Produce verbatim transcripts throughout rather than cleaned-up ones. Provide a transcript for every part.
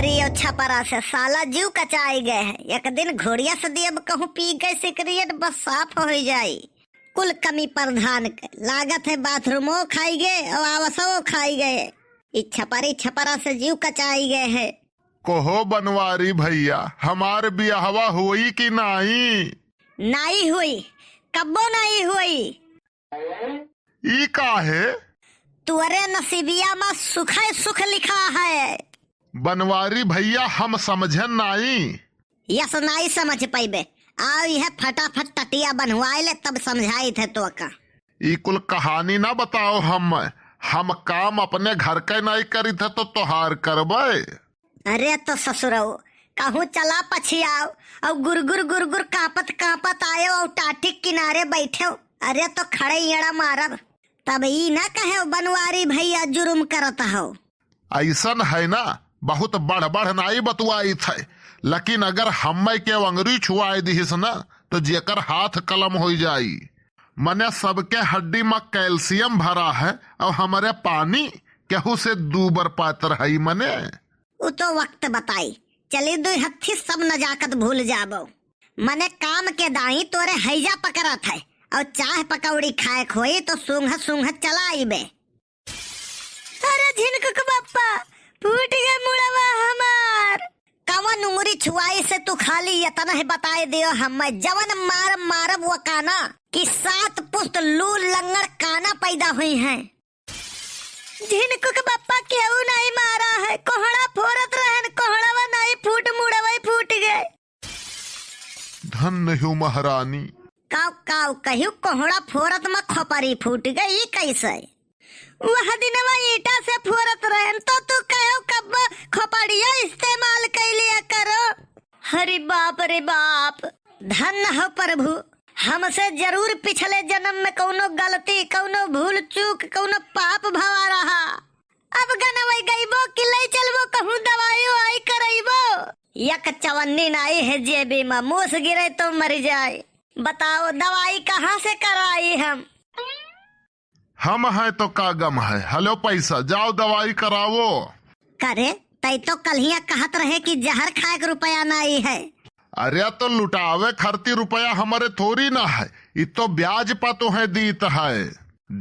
यो छपरा से साला जीव कचाई गए है। एक दिन घोड़िया से दियब कहूँ पी के सिकरियट बस साफ होइ जाई। कुल कमी प्रधान के। लागत है बाथरूमो खाई गए और आवसो खाई गए। ई छपरी छपरा से जीव कचाई गए है। कहो बनवारी भैया, हमार बियाहवा होई कि नाई? नाई होई, कब्बो नाई होई। ई का है? तुअरे नसीबिया मा सुखै सुख लिखा है। बनवारी भैया, हम समझे नाई। यस, नाई समझ पइबे। आओ, यह फटाफट टटिया बन्हवाए ले, तब समझाइत है तोका। ई कुल कहानी ना बताओ हम, हम काम अपने घर के नाई करित है तो तोहार करबे। अरे तो ससुरऊ, कहूँ चला पछियाओ, और गुरगुर गुरगुर कांपत कांपत आयो और टाटी किनारे बैठे हो। अरे तो खड़े एड़ा मारब, तब ई ना कहे बनवारी भैया जुर्म करत हो। ऐसन है ना, बहुत बढ़ बढ़ नाई बतुआइत है, लेकिन अगर हम्मै के अंगरी छुआए दिहिस ना, तो जेकर हाथ कलम होइ जाई। मने सबके हड्डी मा कैल्शियम भरा है, और हमरे पानी केहू से दूबर पातर है मने। उ तो वक्त बताई, चली दुई हत्थी सब नजाकत भूल जाबो। मने काम के दाई तोरे हैजा पकड़त है, और चाह पकौड़ी खाए खोई तो सूंघत सूंघत चला आईबे। अरे झिनकुक बप्पा, फूट गए मुड़वा हमार। कवन उंगरी छुआई से तू खाली यतन है बताए दियो हम्मै, जवन मार मारब वो काना कि सात पुस्त लूल लंगड़ काना पैदा हुई हैं। झिनकुक बप्पा केहू नाई मारा है, कोहड़ा फोरत रहन, कोहड़वा नाई फूट, मुड़वई फूट गए। धन्य हो महारानी। काव काव कहियो कोहड़ा फोरत मा खोपड़ी फूट गई, ई कैसे? वह दिनवा ईटा से फोरत रहन तो तू कहो कब खोपड़िया इस्तेमाल कैलिया करो। हरे बाप रे बाप, धन्य हो प्रभु, हमसे जरूर पिछले जन्म में कौनो गलती, कौनो भूल चूक, कौनो पाप भवा रहा। अब गनवई गईबो कि लई चलबो कहूँ दवाई उवाई करईबो। यक चवन्नी नाई है जेबी मा, मूस गिरे तो मरि जाए। बताओ दवाई कहाँ से कराई हम? हम हैं तो का गम है, हलो पैसा, जाओ दवाई कराओ। करे, तै तो कल्हिया कहत रहे कि जहर खाए के रुपया नाई है। अरे तो लुटावे खरती रुपया हमरे थोरी ना है, इ तो ब्याज पा तोहे दीत है।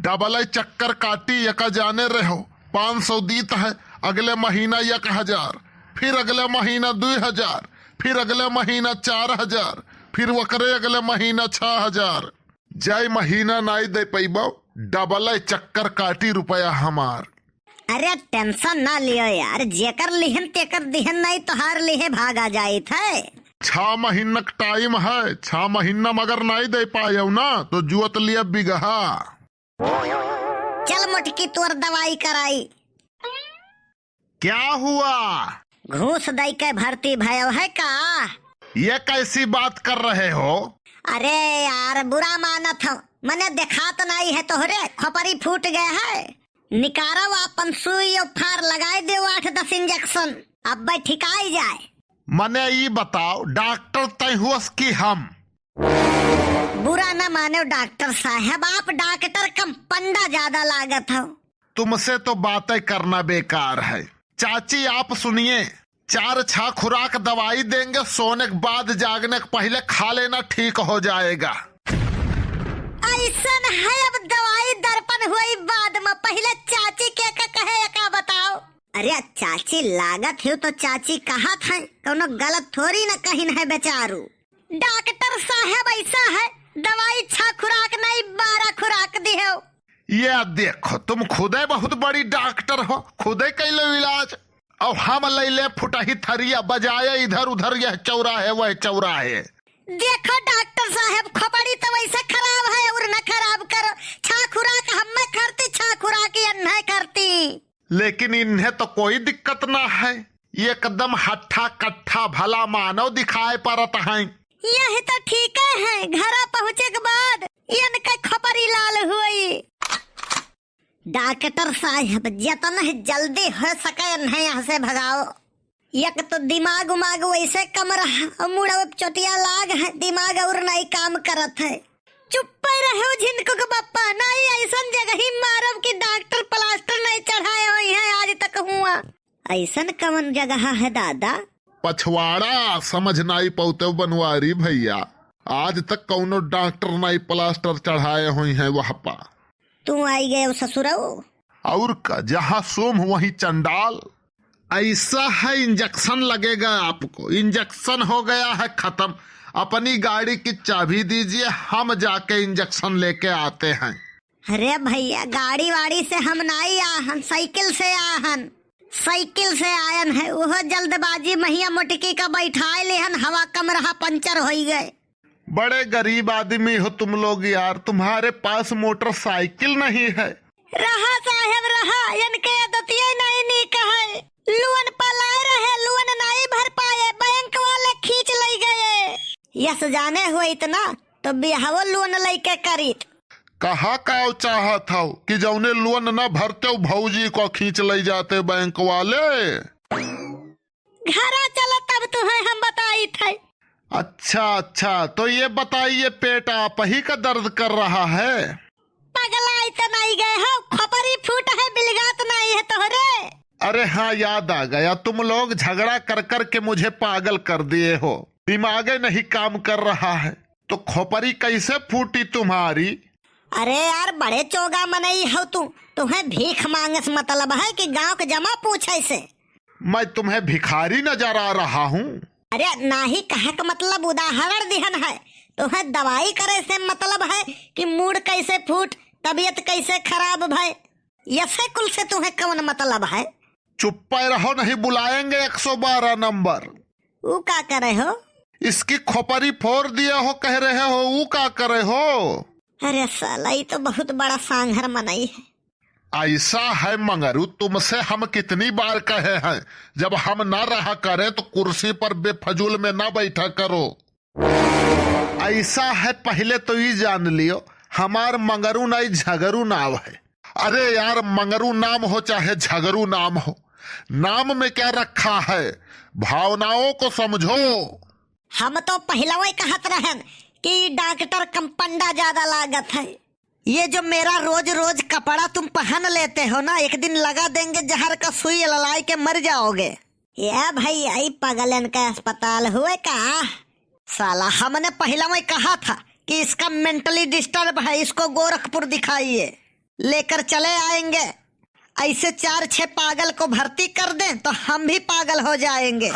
डबल चक्कर काटी यका जाने रहो, पाँच सौ दीत है, अगले महीना एक हजार, फिर अगले महीना दुई हजार, फिर अगले महीना चार हजार, फिर वकरे अगले महीना छह हजार। जय महीना नाई दे पैबो, डबल चक्कर काटी रुपया हमार। अरे टेंशन ना लियो यार, जेकर लिहन तेकर दिहन नाई तोहार लिहे भागा जाइत है। छह महीना क टाइम है, छह महीना मगर नाई दे पायो ना तो जुअत लिया बिगहा। चल मोटकी तोर दवाई कराई। क्या हुआ? घूस दई के भर्ती भयो है का? ये कैसी बात कर रहे हो? अरे यार बुरा मानत हो, मने देखात नाई है तोहरे, खोपड़ी फूट गए है। निकारो आपन सुई और फार लगाए देउ आठ दस इंजेक्शन, अब्बे ठिकाई जाए। मने ई बताओ डॉक्टर तय हुअस कि हम? बुरा न मानो डॉक्टर साहब, आप डॉक्टर कम पंडा ज्यादा लागत हो। तुमसे तो बातें करना बेकार है। चाची आप सुनिए, चार छह खुराक दवाई देंगे, सोने के बाद जागने के पहले खा लेना, ठीक हो जाएगा। ऐसन है अब दवाई दर्पण हुई बाद में, पहले चाची के का कहे का बताओ। अरे चाची लागत हो तो चाची कहत है, कौनो गलत थोड़ी न कहिन है बेचारू। डॉक्टर साहब ऐसा है, दवाई छह खुराक नहीं बारह खुराक दिहो। ये देखो तुम खुदे बहुत बड़ी डॉक्टर हो, खुदे कैलो इलाज, और हम लैले फुटही थरिया बजाए इधर उधर, यह चौराहे वह चौराहे। देखो डॉक्टर साहब, खोपड़ी तो वैसे खराब है और न खराब करो, छह खुराक हम्मे करती, छह खुराक यन्हे करती। लेकिन इन्हें तो कोई दिक्कत ना है, एकदम हट्ठा कट्ठा भला मानव दिखाई पड़त हैं। यही तो ठीक है, घरा पहुँचे के बाद इनके खोपड़ी लाल हुई। डॉक्टर साहब, जतन है जल्दी हो सके इन्हें यहाँ से भगाओ। एक तो दिमाग उमाग वैसे कम रहा, और मुड़वे चोटिया लाग है, दिमाग और नहीं काम करत है। चुप्पे रहो झिनकुक बप्पा, नाई ऐसन जगही मारब कि डॉक्टर प्लास्टर नहीं चढ़ाए होइहैं आज तक हुआ। अइसन कवन जगह है दादा? पछवाड़ा, समझ नाई पौते बनवारी भइया, आज तक कउनो डॉक्टर नाई प्लास्टर चढ़ाए होइहैं वह पा। तू आई गए ससुरऊ। और का, जहाँ सोम वहीं चंडाल। ऐसा है, इंजेक्शन लगेगा आपको, इंजेक्शन हो गया है खत्म। अपनी गाड़ी की चाबी दीजिए, हम जाके इंजेक्शन लेके आते हैं। अरे भइया, गाड़ी वाड़ी से हम नाई आहन, साइकिल से आहन। साइकिल से आयन है, उहो जल्दबाजी महिया मोटकी का बैठाए लेहन, हवा कम रहा, पंचर होई गए। बड़े गरीब आदमी हो तुम लोग यार, तुम्हारे पास मोटरसाइकिल नहीं है। रहा साहेब रहा, इनके आदतिये नहीं नीक है। लोन पलाए रहे, लोन नहीं भर पाए, बैंक वाले खींच लई गए। यस जाने हुए इतना, तो बियाहवो लोन लइके करीत। कहा का चाहत हौ कि जौने लोन न भरते, भौजी को खींच लई जाते बैंक वाले? घरा चलो, तब तुहैं हम बताइत है। अच्छा, अच्छा, तो ये बताइए, पेट आप ही का दर्द कर रहा है? पगलाइत नाई गए हो, खोपरी फूट है, बिलगात नाई है तोहरे। अरे हाँ, याद आ गया, तुम लोग झगड़ा कर कर के मुझे पागल कर दिए हो, दिमागे नहीं काम कर रहा है, तो खोपरी कैसे फूटी तुम्हारी? अरे यार, बड़े चोगा मनई हो तू, तुहैं भीख मांगे से मतलब है कि गांव के जमा पूछे से? मैं तुम्हें भिखारी नजर आ रहा हूँ? अरे नाही, कहे का मतलब उदाहरण दिहन है, तुहैं दवाई करे से मतलब है कि मूड कैसे फूट, तबीयत कैसे खराब भय, यसे कुल से तुहैं कौन मतलब है? चुप्पे रहो, नहीं बुलाएंगे एक सौ बारह नंबर। ऊ का करे हो? इसकी खोपरी फोड़ दिए हो कह रहे हो, ऊ का करे हो? अरे साला, ई तो बहुत बड़ा सांघर मनई है। ऐसा है मंगरू, तुमसे हम कितनी बार कहे हैं, जब हम ना रहा करें तो कुर्सी पर बेफजूल में ना बैठा करो। ऐसा है, पहले तो ई जान लियो, हमार मंगरू नाई झगरू नाव है। अरे यार, मंगरू नाम हो चाहे झगरू नाम हो, नाम में क्या रखा है, भावनाओं को समझो। हम तो पहलवे कहत रहन कि डॉक्टर कम पंडा ज्यादा लागत है। ये जो मेरा रोज रोज कपड़ा तुम पहन लेते हो ना, एक दिन लगा देंगे जहर का सुई, ललाई के मर जाओगे। ए भइया, ई पगलन का अस्पताल हुए का? साला, हमने पहला में कहा था कि इसका mentally disturb है, इसको गोरखपुर दिखाइए, लेकर चले आएंगे। ऐसे चार छह पागल को भर्ती कर दें तो हम भी पागल हो जाएंगे।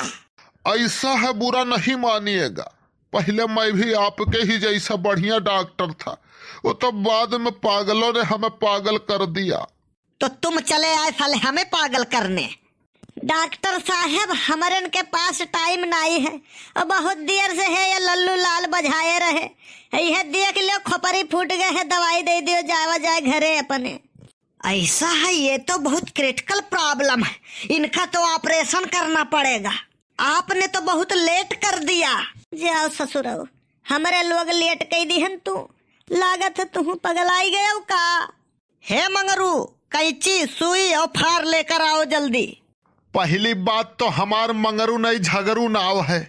ऐसा है, बुरा नहीं मानिएगा, पहले मैं भी आपके ही जैसा बढ़िया डॉक्टर था, वो तो बाद में पागलों ने हमें पागल कर दिया। तो तुम चले आए साले हमें पागल करने। डॉक्टर साहब, हमरन के पास टाइम नाई है, और बहुत देर से है ये लल्लू लाल बजाए रहे। यह देख लियो, खोपरी फूट गए है, दवाई दे दियो, जावा जाए घरे अपने। ऐसा है, ये तो बहुत critical problem है, इनका तो operation करना पड़ेगा। आपने तो बहुत late कर दिया। जाओ ससुरऊ, हमरे लोग late कई दिहन तू, लागत है तुहू पगलाई गयो का? हे मंगरू, कैंची, सुई और फार लेकर आओ जल्दी। पहली बात तो हमार मंगरू नहीं, झगरू नाव है।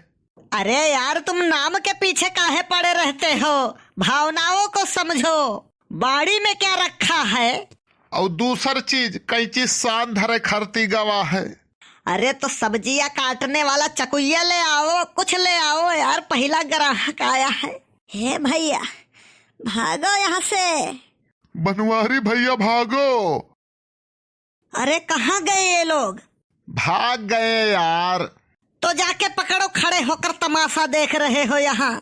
अरे यार, तुम नाम के पीछे काहे पड़े रहते हो? भावनाओं को समझो। बाड़ी में क्या रखा है? और दूसर चीज, कैंची सान धरे खरती गवा है। अरे तो सब्जियां काटने वाला चकुइया ले आओ, कुछ ले आओ यार, पहला ग्राहक आया है। हे भइया, भागो यहाँ से। बनवारी भइया, भागो। अरे, कहाँ गए ये लोग? भाग गए यार। तो जाके पकड़ो, खड़े होकर तमाशा देख रहे हो यहाँ।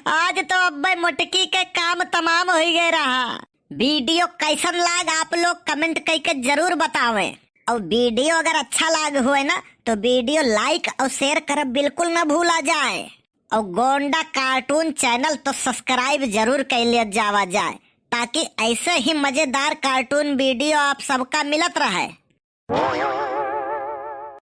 आज तो अब्बे मोटकी के काम तमाम होइ गए रहा। Video कैसन लाग, आप लोग comment कइके जरूर बतावें। और video अगर अच्छा लाग होए ना, तो video like और share करब बिल्कुल ना भूला जाए। और गोंडा cartoon channel तो subscribe जरूर कर लिया जावा जाए, ताकि ऐसे ही मजेदार cartoon video आप सबका मिलत रहे।